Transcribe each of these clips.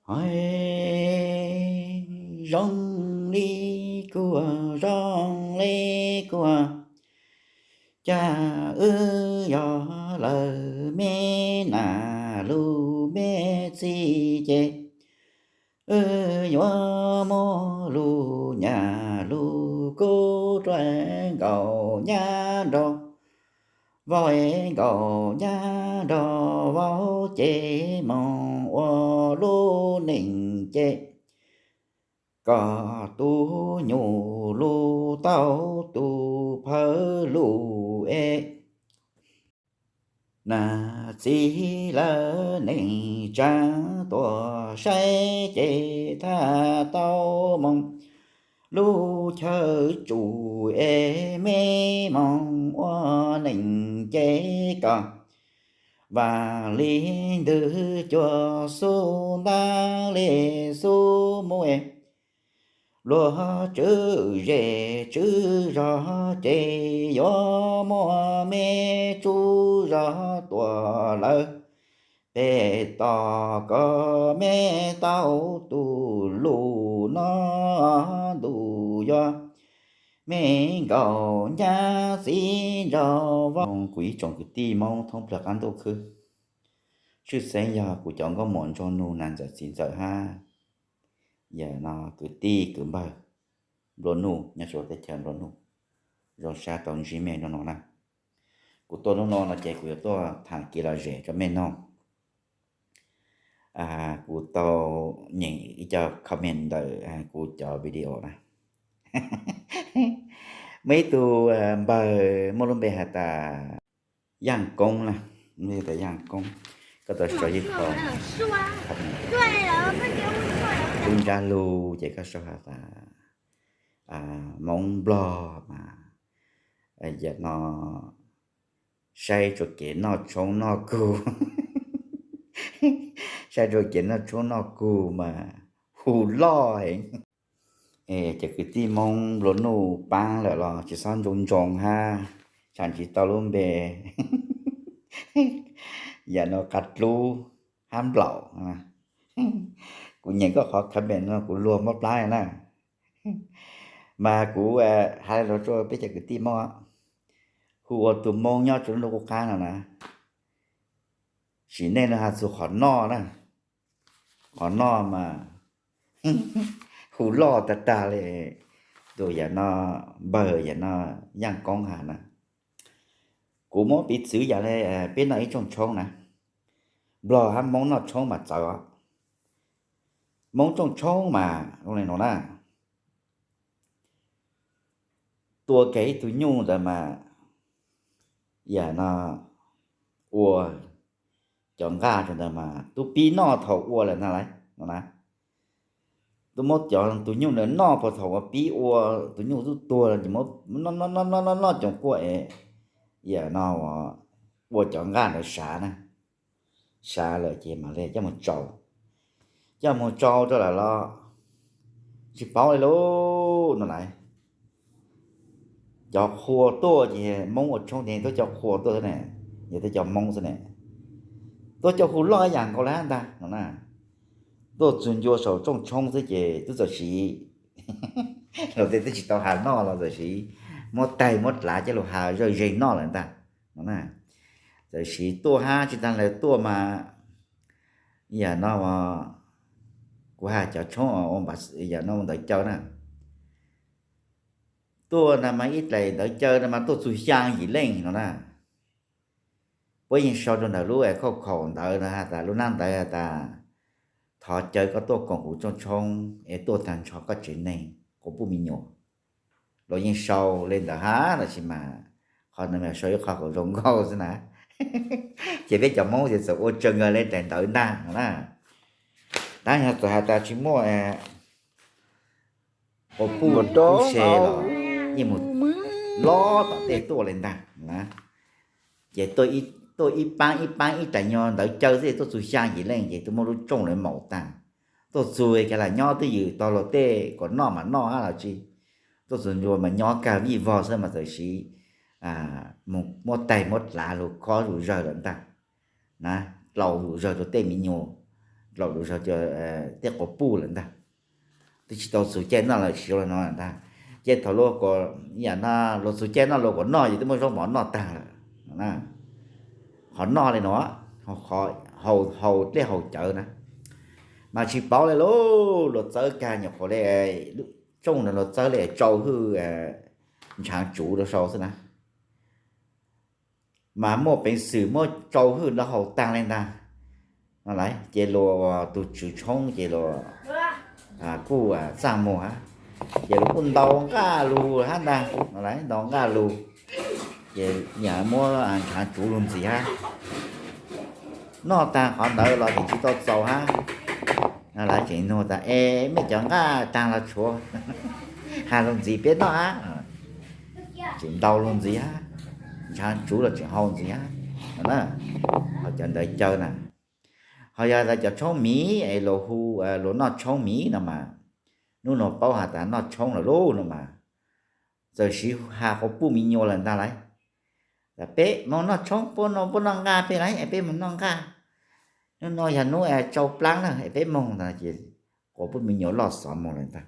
Hais zoo li kuv, zoo li kuv, cas wb yog lawv me nas lus me txiv ces wb yuav muab lus nyab lus kub rau nkaus nyab nrog vauv, nkaus nyab nrog vauv ces moog ua lub neej ces kom tus nyuj lug tau tus phawv lug es nas txiv lawv neej tsaa tuaj saib ces thaj tau moog lub chaw tsum es me moog ua neej ces kom vam li ntws cuag xub ntab li xub muv es luag tswv zej tswv zog ces yuav muaj me tsub zog tuaj lawm pem toj kom me tau tus lus no ntuj yuav me nkaus nyab txiv nrog vauv. Kuv ib tsoom kwv tij Hmoob thoob plawg qab ntuj khwb, tshwj xeeb yog kuv cov nkauj muam Ntsog Nug, Nas Ntxawm, Txiv Ntxawm hab yam no kwv tij kwv npawg Nplua Nuj nyob rua teb chaws Nplua Nuj, zoo sab tau ntsib mej nub no na. Kuv tuaj nub no no ces kuv yuav tuaj tham kev lom zem rau mej noog. Kuv tau nyeem ib co comment ntawm kuv cov video na. Muaj ib tug npawg muaj lub npe has tas Yaaj Koob na, Yaaj Koob, koj tau sau ib qho, lub ntsab lug ces koj sau has tas Hmoob Nplog mas yam no saib rua kev noj tshoob noj kug, saib rua kev noj tshoob noj kug mas hu loj heev. Es cov kwv tij Hmoob Nplua Nuj paab lawm los tsis xob ntsoov ntsoov hab, tsam tsis tau lub npe yam no qab dlub hab nplaum. Kuv nyeem koj qhov comment no kuv luag mob plab na. Mas kuv has rua peb cov kwv tij Hmoob, hu ua tus Hmoob nyob rua lub ntuj qub qab no na, sim neej no has txug qhov noj na, qhov noj mas hu loj tag tag li tus yam no, npawg yam no, Yaaj Koob has na. Kuv muab piv txwv yam li peb noj ib rooj tshoob na, Nplog hab Hmoob noj tshoob mas txawv os. Hmoob rooj tshoob mas zoo li no na, tua kiag ib tug nyuj ntawd mas yam no ua cov nqaj rau ntawd mas tub pib noj thaum ua lawm ntag lauj no na. Tub muab cov tus nyuj ntawd noj puag thaum uas pib ua, tus nyuj tub tuag lawm ces muab noj noj noj noj coom kuaj es yam no ua cov nqaj ntawd sav na, sav lawm ces mam li coj mus tsau, coj mus tsau rau lawm los tsis paub li lauj no lauj. Cov qhua tuaj ces Hmoob ua tshoob ces tuaj cov qhua tuaj xwb ne, yog tuaj cov Hmoob xwb ne, tuaj coj hu loj ib yam nkaus li hab ntag no na. Tuaj txug ncua saum rooj tshoob xwb ces tub txawm siv, luag tej twb tsis tau has noj los txawm siv muab taig muab dlav coj lug has zawj zeeg noj lawm ntag no na. Txawm siv tuaj hab tsis taag lawv tuaj mas yam no, kuv has cov tshoob yam no ua ntawv caw na, tuaj na mas ib dlaim ntawv caw na mas tuaj txug xyaa yim leej no na. Puab yeej sau rau ntawm lub khauj khaum ntawv has tas lub nab ntawv has tas thov caw koj tuaj koom kuv rooj tshoob es tuaj taag nrho koj tsev neeg quas puj me nyuam. Luag yeej sau li ntawd hab tab sis mas qhov ntawd mas sau ib qho kom zoo nkauj xwb na. Ces peb cov Hmoob ces txawm ua tsaws nkaus li daim ntawv ntag no na. Tab yog txawm has tas tsis muaj quas puj se los yeej mus lob tom tej tuaj li ntag na. Ces tuaj ib paab ib paab ib dlaim nyuag ntawv caw xwb tuaj txug xyaa yim leej ces tuaj muab lub rooj lawv maum taag. Tuaj txug kiag lam nyob twj ywm tog luag tej kom noj mas noj hab los tsis, tuaj txug ncua mas nyob kag vij vog xwb mas txawm siv muab taig muab dlav lug khob lug zawg lawm ntag na, dlau lug zawg rau tej me nyuam, laus lus zog cov tej quas puj lawm ntag. Twb tsis tau txug caij noj lawm tsis zoo li no ntag. Ces thaum luag kuas yam no luag txug caij noj luag kuas noj ces twb muab zaub mov noj taag lawm. Qhov noj li no, haus dlej haus cawv na, mas tsis paub li lauj, luag txawb kag nyuam qhuav li, lub rooj no luag txawb li rau hwj ntshav tsuv rau sau xwb na. Mas muaj peev xwm muab rau hwj nrov haus taag li ntag. No lawm ces luag tus tswv tshoob ces luag kuj txaj muag hab, ces luag kuj ntaus nqaj lug hab ntag. No lawm ntaus nqaj lug, ces yam muab ntshav tsuv lug ntxiv hab. Noj taag qhov ntawd los tseem tsis tau txaus hab. No lawm tseem nug tas es mej cov nqaj taag los tshuav, has lug ntxiv peb noj hab. Tseem ntaus lug ntxiv hab, ntshav tsuv los tseem haus ntxiv hab. No na, ho cov ntawd caw na. Ho yog tas cov tshoob miv es luag hu, luag noj tshoob miv no mas, nub nua paub has tas noj tshoob lawm lauj no mas, txawm siv has quas puj me nyuam lawm ntag lauj. Peb moog noj tshoob, puab noj nqaj peb lauj, es peb moog noj nqaj. Nub nua yog nub tsau plaab na es peb moog ntag ces quas puj me nyuam loj xov moog lawm ntag.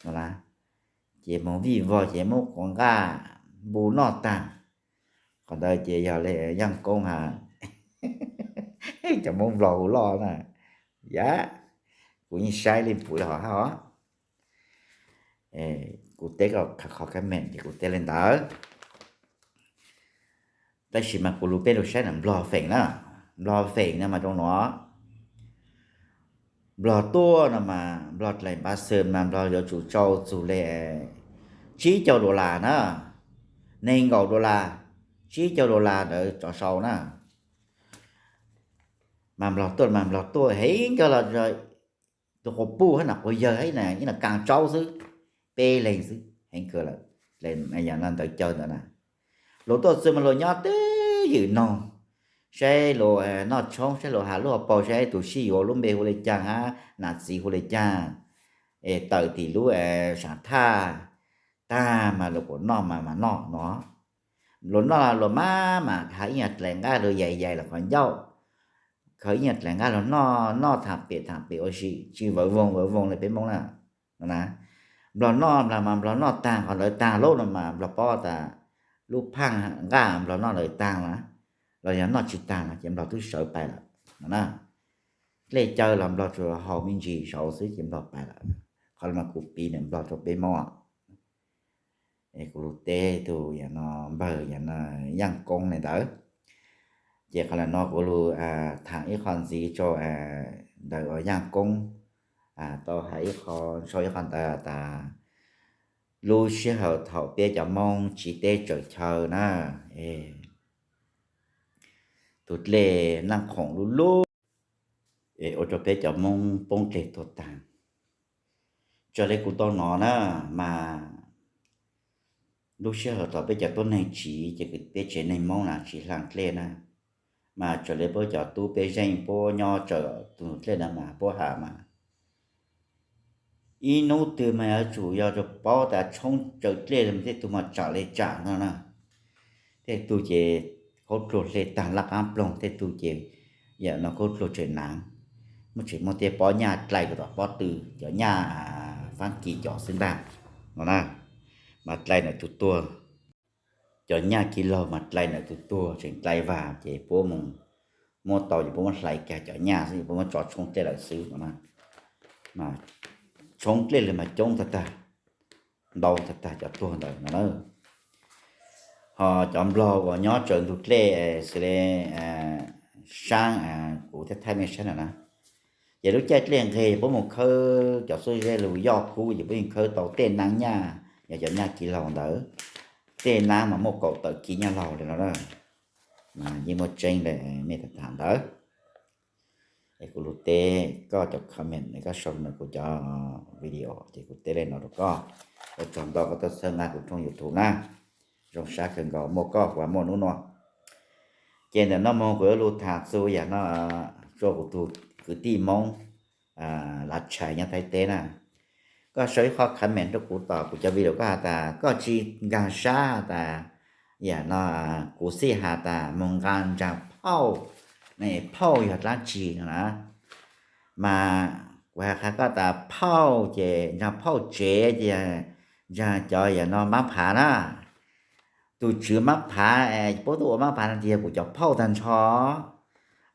No na, ces moog vij vog ces muab quas nqaj npu noj taag. Qhov ntawd ces yog le yaaj koob has, cov Moob Nplog hu loj na. Yam, kuv yeej saib li pum li hov hab os. Kuv teb koj qhov comment ces kuv teb li ntawd. Tab sis mas kuv lug peb lug saib na Nplog feem na, Nplog feem no mas zoo no. Nplog tuaj no mas Nplog dlaim npav xwm mas Nplog yuav tsum tsau txug le tsib caug dollar na, neeg nkaum dollar, tsib caug dollar ntawd rov sau na. Mas Nplog tuaj mas Nplog tuaj heev kawg los tus quas puj hab na quas yawg hab ib na kaam tsaub xwb, peb leeg xwb heev kawg lawm. Yam no ntawd caw ntawd na, luag tuaj txug mas luag nyob twj ywm noog, saib luag noj tshoob, saib luag has lub hauv paus, saib tus sib yuav lub npe hu le caag hab nam txiv hu le caag, es tawm tim lub saam thaj taag mas luag kuas noj mas mas noj no. Luag noj luag maj mam has ib nyuag dlaim nqaj luag yaim yaim lawm qhov ncauj, khaws ib nyuag dlaim nqaj luag noj, noj thaam pem thaam pem ua si tsis vawv voog vawv voog le peb Moob na. No na, Nplog noj Nplog mas Nplog noj taag qhov ntawd taag lauj no mas Nplog paub tas lub phaaj nqaj Nplog noj lawm taag na, los yog noj tsis taag no ces Nplog twb sawv pais lawm no na. Dlej caw los Nplog tsuas haus me ntsis saud xwb ces Nplog pais lawm. Qhov no mas kuv piv ntawm Nplog rau peb Moob os. Es kuv lug teb tug yam no npawg yam no yaaj koob le ntawd. Ces qhov ntawm no kuv lug thaam ib qho ntxiv rau ntawm uas yaaj koob tau has ib qho, sau ib qho ntawd tas lub sij hawm thaum peb cov Moob tsiv teb tsaws chaw na, tus dlej Naaj Khoom lub lub, es ua rau peb cov Moob poob dlej tuag taag. Raws le kuv tau nov na, mas lub sij hawm thaum peb cov tuab neeg tsiv ces peb tsev neeg Moob na tsiv hla dlej na, mas raws le puab cov tub peb zeej puab nyob tsaws tus dlej na mas puab has mas ib hnub twg mas yuav tsum yog paub tas tshoob tsaws dlej los tej tug mas tsam le tsam no na. Tej tug ces khaub dluag hle taag laj qaab ploog, tej tug ces yam no khaub dluag tseem naav, muab tseem muaj tej pob nyaj dlai kuas tom pob tw, cov nyaj faab kis cov xwb ntag no na, mas dlai ntawm tus tuag. Cov nyaj kis laug mas dlai ntawm tus tuag, tseem dlai vag ces puab mus muab tau ces puab muab hlais kag cov nyaj xwb ces puab muab tso tshoob dlej lawm xwb no na. Mas tshoob dlej li mas coob tag tag, ntau tag tag cov tuag ntawd no na. Ho cov Nplog uas nyob tsaws ntug dlej xws le saab, kuv thiaj thaij mej saib no na, ces lub caij dlej nqeg puab mus khawb cov xuab zeb lug yoj kub ces puab yeej khawb tau tej naab nyaj, yog cov nyaj kis laug ntawd, tej naab mas muaj kaum tawm kis nyaj laug li no na. Mas yeej muaj tseeb li mej tham ntawd. Es kuv lug teb koj cov comment, koj sau ntawm kuv cov video ces kuv teb li no rau koj. Ua tsaug ntau koj tuaj txhawb nqa kuv rooj YouTube na. Zoo sab kawg nkaus muaj koj kuv muaj hnub nua. Ces ntawm no moog kuv yuav lug tham txug yam no rua kuv tug kwv tij Moob Lav Tshais nyob Thaib teb na. Koj sau ib qho comment rau kuv tom kuv cov video, koj has tas koj tsi nkaag sab has tas yam no, kuv xij has tas moog nqaa ntsaag phauj, phauj yog dlaab tsi no na. Mas kuv hais qhia koj tas phauj ces ntseeg phauj tsev ces ntseeg cov yam no mab phav na. Tus tswv mab phav, puab tuaj ua mab phav no ces yog kuv cov phauj tag nrho.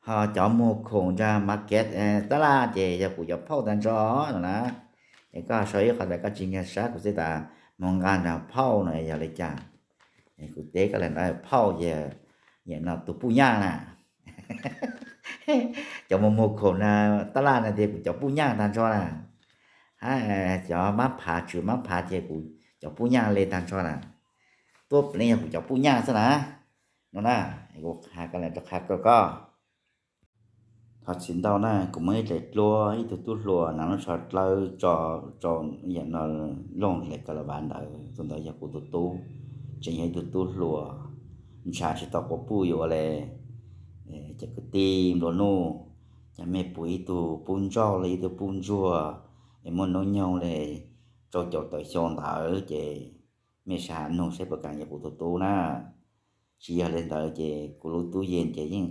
Ho cov muag khoom ntseeg market, tab laj ces yog kuv cov phauj tag nrho no na. Es koj sau ib qho tas koj tsis nkag siab kuv xwb tas moog nqa ntseeg phauj no yog li cas. Kuv teb koj li ntawd, phauj ces yam no tus puj nyaj na. Cov muag muag khoom na, tab laj no ces kuv cov puj nyaj tag nrho na. Hab cov mab phav, tswv mab phav ces kuv cov puj nyaj li tag nrho na. Tuab pleev yog kuv cov puj nyaj xwb na. No na, kuv hais koj li rau qhia koj koj. Thov txim ntau na, kuv muaj ib daim duab ib tug tub hluas hnav lub tsho dlawb tso, tso yam no looj hle ka la vav ntawd, tus ntawd yog kuv tus tub, tseem yog ib tug tub hluas, ntshav tsis tau quas puj yuav ua le. Cov kwv tij nplua nuj, cas mej pum ib tug pub ntsauj los ib tug pub ntsuag es muaj hnub nyoog li rau caum tawm xyoo ntawd ces mej sab nug saib puas kam yog kuv tus tub na. Tsis yog li ntawd ces kuv lub tub yees ces yeej,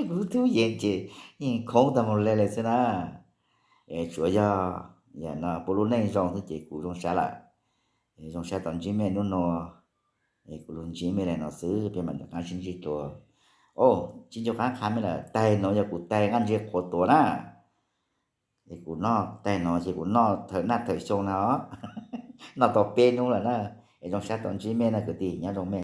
kuv lub tub yees ces yeej khoob tag mus le lawm xwb na. Es tsuav yog, yam no puab lub neej zoo xwb ces kuv zoo sab lawm. Zoo sab tau ntsib mej hnub no, es kuv lug ntsib mej li no xwb, peb mam rov qaab sib ntsib dlua. Os, tsis nco qaab qha mej lawm, taig nuav yog kuv taig nqaj ntseg qhuav tuav na. Es kuv noj taig nuav ces kuv noj thawm naj thawm xyoo na, noj tau peb nub lawm na. Es zoo sab tau ntsib mej na kwv tij, nyob zoo mej.